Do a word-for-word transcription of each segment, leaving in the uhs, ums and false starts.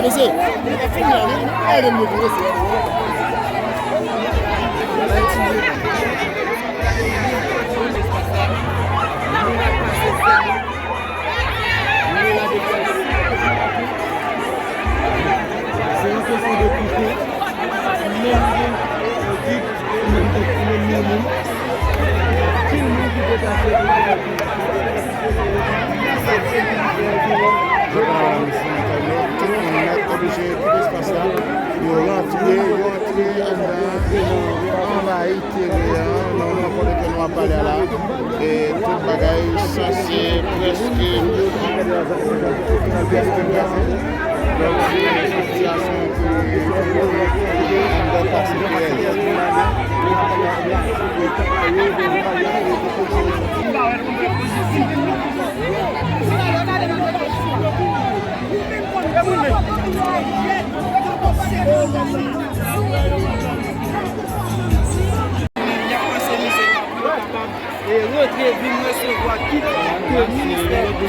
Mesye, nou pa fini la non. Gade m yo tou mesye. Se yon kesyon de koute. Menm gen yon gid, menm gen moun moun. Ki moun ki te pase pou yo? Jodi a la, mesye, entènot, tout moun nèt oblije kite espas la. Yo rantre, yo antre anndan, yo anvayi teren an. Nan moman kote ke nou ap pale a la, e tout bagay sanse prèske, prèske pran. Donk, se yon sitiyasyon ke anndan pase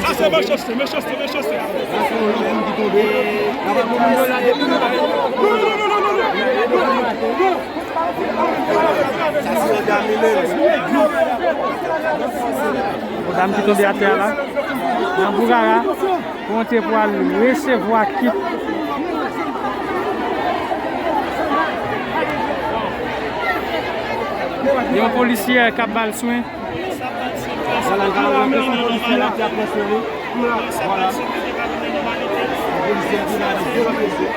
Sa se mechanste, mechanste, mechanste. Yon dam ki tonbe atè a la, nan Bourara, pou monte pou al resevwa kit. Yon polisyè k ap ba l swen. Vwala, vwala, vwala, kesyon polisyè la ki ap transfere. Vwala. Polisye ki la di, vwala, polisye.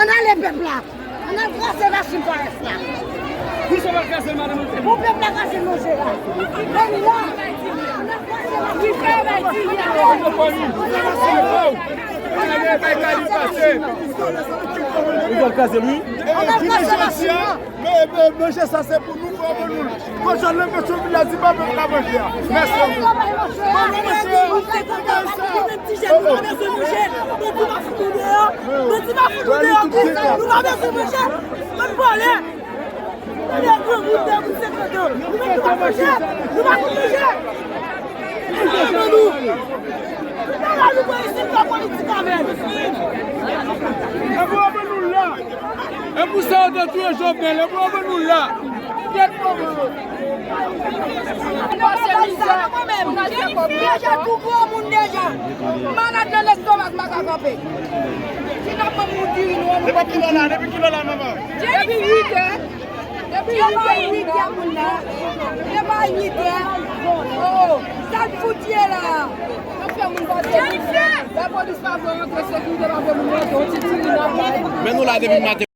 Ann ale pèp la. Ann al kraze machin parès la. Pou pèp la kraze manje la. Ann la. Ann al kraze machin parès la. Li pral kraze l, wi. Ann al kraze machin la. Men, men, manje sa se pou nou, frè, pou nou. Kochon nan kochon vin la di pa pèp la manje a. Mèsi. Bon, manje a. Ti jèn, nou pa bezwen manje. Bandi pa fout nou deyò. Bandi pa fout nou deyò. Nou pa bezwen manje. Bann vòlè. Tande granmoun, de moun senkant an. Nou pa fout manje. Nou pa fout manje. Manje nou. Nou pa la nou mwen isit fè politik avè l. E pou anmen nou la. E pou sa yo te touye Jovenel, e pou yo ban nou la. Kèt mwen. Deja tou gwo moun deja. Malad nan lestomak pa ka kanpe. Si n ap ban moun diri nou an, nou pap. Depi kilè la, depi kilè la, manman? Depi uit è. Depi uit è, uit è moun nan. Depi uit è. Oh, sa n fout ye la? N ap fè moun pase. Lapolis pa vle rantre, sekirite pa vle moun rantre, on ti diri n ap bay. Men nou la depi maten.